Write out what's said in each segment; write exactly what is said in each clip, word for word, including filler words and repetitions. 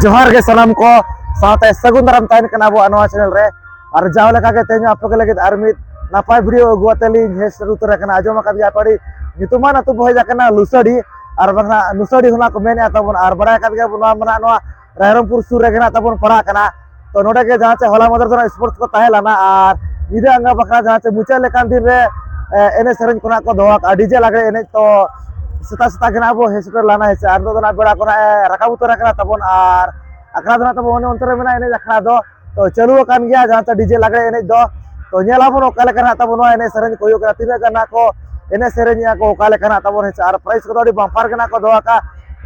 ᱡᱚᱦᱟᱨ ᱜᱮ ᱥᱟᱱᱟᱢ ᱠᱚ, ᱥᱟᱶᱛᱮ ᱥᱟᱹᱜᱩᱱ ᱫᱟᱨᱟᱢ ᱛᱟᱦᱮᱱ ᱠᱟᱱᱟ ᱟᱵᱚᱣᱟᱜ ᱱᱚᱣᱟ ᱪᱮᱱᱮᱞ ᱨᱮ᱾ ᱟᱨ ᱡᱟᱣ ᱞᱮᱠᱟ ᱜᱮ ᱛᱮᱦᱮᱧ ᱟᱯᱮ ᱠᱚ ᱞᱟᱹᱜᱤᱫ ᱟᱨ ᱢᱤᱫ ᱱᱟᱯᱟᱭ ᱵᱷᱤᱰᱤᱭᱳ ᱟᱹᱜᱩ ᱟᱛᱮ ᱞᱤᱧ ᱦᱮᱡ ᱥᱮᱴᱮᱨ ᱩᱛᱟᱹᱨ ᱟᱠᱟᱱᱟ᱾ ᱟᱸᱡᱚᱢ ᱟᱠᱟᱫ ᱜᱮᱭᱟ ᱯᱮ ᱟᱹᱰᱤ ᱧᱩᱛᱩᱢᱟᱱ ᱟᱹᱛᱩ ᱵᱚ ᱦᱮᱡ ᱟᱠᱟᱱᱟ ᱞᱩᱥᱟᱹᱰᱤ, ᱟᱨ ᱵᱟᱝ ᱱᱟᱜ ᱱᱩᱥᱟᱹᱰᱤ ᱦᱚᱸ ᱱᱟᱜ ᱠᱚ ᱢᱮᱱᱮᱫᱼᱟ ᱛᱟᱵᱚᱱ᱾ ᱟᱨ ᱵᱟᱲᱟᱭ ᱟᱠᱟᱫ ᱜᱮᱭᱟ ᱵᱚᱱ ᱱᱚᱣᱟ ᱢᱟ ᱱᱟᱜ ᱱᱚᱣᱟ ᱨᱟᱭᱨᱚᱝᱯᱩᱨ ᱥᱩᱨ ᱨᱮᱜᱮ ᱱᱟᱜ ᱛᱟᱵᱚᱱ ᱯᱟᱲᱟᱜ ᱠᱟᱱᱟ᱾ ᱛᱚ ᱱᱚᱰᱮ ᱜᱮ ᱡᱟᱦᱟᱸ ᱪᱮ ᱦᱚᱞᱟ ᱢᱟᱫᱷᱮᱨ ᱫᱚ ᱱᱟᱜ ᱥᱯᱳᱨᱴᱥ ᱠᱚ ᱛᱟᱦᱮᱸ ᱞᱮᱱᱟ, ᱟᱨ ᱧᱤᱫᱟᱹ ᱟᱸᱜᱟ ᱵᱟᱠᱷᱨᱟ ᱡᱟᱦᱟᱸ ᱪᱮ ᱢᱩᱪᱟᱹᱫ ᱞᱮᱠᱟᱱ ᱫᱤᱱ ᱨᱮ, ᱮ, ᱮᱱᱮᱡ ᱥᱮᱨᱮᱧ ᱠᱚ ᱱᱟᱜ ᱠᱚ ᱫᱚᱦᱚ ᱟᱠᱟᱫᱼᱟ, ᱰᱤᱡᱮ ᱞᱟᱜᱽᱲᱮ ᱮᱱᱮᱡ᱾ ᱛᱚ ᱥᱮᱛᱟᱜ ᱥᱮᱛᱟᱜ ᱜᱮ ᱱᱟᱜ ᱵᱚ ᱦᱮᱡ ᱥᱮᱴᱮᱨ ᱞᱮᱱᱟ, ᱦᱮᱸ ᱥᱮ᱾ ᱟᱨ ᱱᱤᱛᱚᱜ ᱫᱚ ᱱᱟᱜ ᱵᱮᱲᱟ ᱠᱚ ᱱᱟᱜ ᱮ ᱨᱟᱠᱟᱵ ᱩᱛᱟᱹᱨ ᱟᱠᱟᱱᱟ ᱛᱟᱵᱚᱱ, ᱟᱨ ᱟᱠᱷᱲᱟ ᱫᱚ ᱱᱟᱜ ᱛᱟᱵᱚᱱ ᱚᱱᱮ ᱚᱱᱛᱮ ᱨᱮ ᱢᱮᱱᱟᱜᱼᱟ ᱮᱱᱮᱡ ᱟᱠᱷᱲᱟ ᱫᱚ᱾ ᱛᱚ ᱪᱟᱹᱞᱩ ᱟᱠᱟᱱ ᱜᱮᱭᱟ ᱡᱟᱦᱟᱸ ᱪᱮ ᱰᱤᱡᱮ ᱞᱟᱜᱽᱲᱮ ᱮᱱᱮᱡ ᱫᱚ᱾ ᱛᱚ ᱧᱮᱞ ᱟᱵᱚᱱ ᱚᱠᱟ ᱞᱮᱠᱟ ᱱᱟᱜ ᱛᱟᱵᱚᱱ ᱱᱚᱣᱟ ᱮᱱᱮᱡ ᱥᱮᱨᱮᱧ ᱠᱚ ᱦᱩᱭᱩᱜ ᱠᱟᱱᱟ, ᱛᱤᱱᱟᱹᱜ ᱜᱟᱱ ᱱᱟᱜ ᱠᱚ ᱮᱱᱮᱡ ᱥᱮᱨᱮᱧᱮᱜᱼᱟ ᱠᱚ, ᱚᱠᱟ ᱞᱮᱠᱟ ᱱᱟᱜ ᱛᱟᱵᱚᱱ, ᱦᱮᱸ ᱥᱮ᱾ ᱟᱨ ᱯᱨᱟᱭᱤᱡᱽ ᱠᱚᱫᱚ ᱟᱹᱰᱤ ᱵᱟᱢᱯᱟᱨ ᱜᱮ ᱱᱟᱜ ᱠᱚ ᱫᱚᱦᱚ ᱟᱠᱟᱫᱼᱟ᱾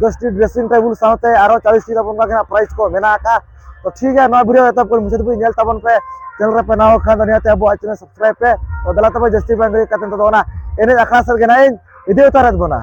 ᱫᱚᱥ ᱴᱤ ᱰᱨᱮᱥᱤᱝ ᱴᱮᱵᱩᱞ ᱥᱟᱶᱛᱮ ᱟᱨᱚ ᱪᱟᱞᱤᱥ ᱴᱤ ᱛᱟᱵᱚᱱ ᱚᱱᱠᱟ ᱜᱮ ᱱᱟᱜ ᱯᱨᱟᱭᱤᱡᱽ ᱠᱚ ᱢᱮᱱᱟᱜ ᱟᱠᱟᱫᱼᱟ᱾ ᱛᱚ ᱴᱷᱤᱠ ᱜᱮᱭᱟ, ᱱᱚᱣᱟ ᱵᱷᱤᱰᱤᱭᱳ ᱮᱛᱚᱦᱚᱵ ᱠᱷᱚᱱ ᱢᱩᱪᱟᱹᱫ ᱫᱷᱟᱹᱵᱤᱡ ᱧᱮᱞ ᱛᱟᱵᱚᱱ ᱯᱮ᱾ ᱪᱮᱱᱮᱞ ᱨᱮ ᱯᱮ ᱱᱟᱣᱟ ᱠᱷᱟᱱ ᱫᱚ ᱱᱤᱦᱟᱹᱛ ᱟᱵᱚᱣᱟᱜ ᱪᱮᱱᱮᱞ ᱥᱟᱵᱥᱠᱨᱟᱭᱤᱵ ᱯᱮ᱾ ᱛᱚ ᱫᱮᱞᱟ ᱛᱚᱵᱮ ᱡᱟᱹᱥᱛᱤ ᱵᱟᱝ ᱜᱷᱟᱹᱲᱤᱡ ᱠᱟᱛᱮ ᱱᱤᱛᱚᱜ ᱫᱚ ᱚᱱᱟ ᱮᱱᱮᱡ ᱟᱠᱷᱲᱟ ᱥᱮᱫ ᱜᱮ ᱱᱟᱜ ᱤᱧ ᱤᱫᱤ ᱩᱛᱟᱹᱨᱮᱫ ᱵᱚᱱᱟ᱾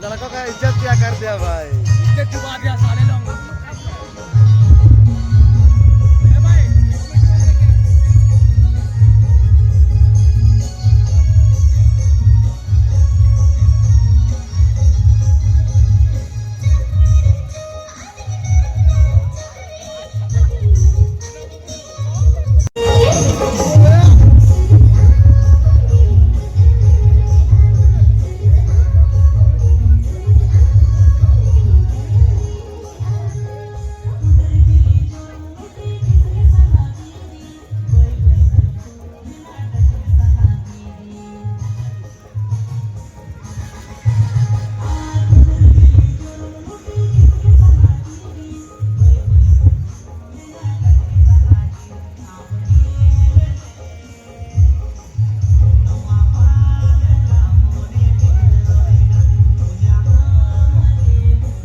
लड़कों का इज्जत क्या कर दिया भाई। इज्जत डुबा दिया साले लोग।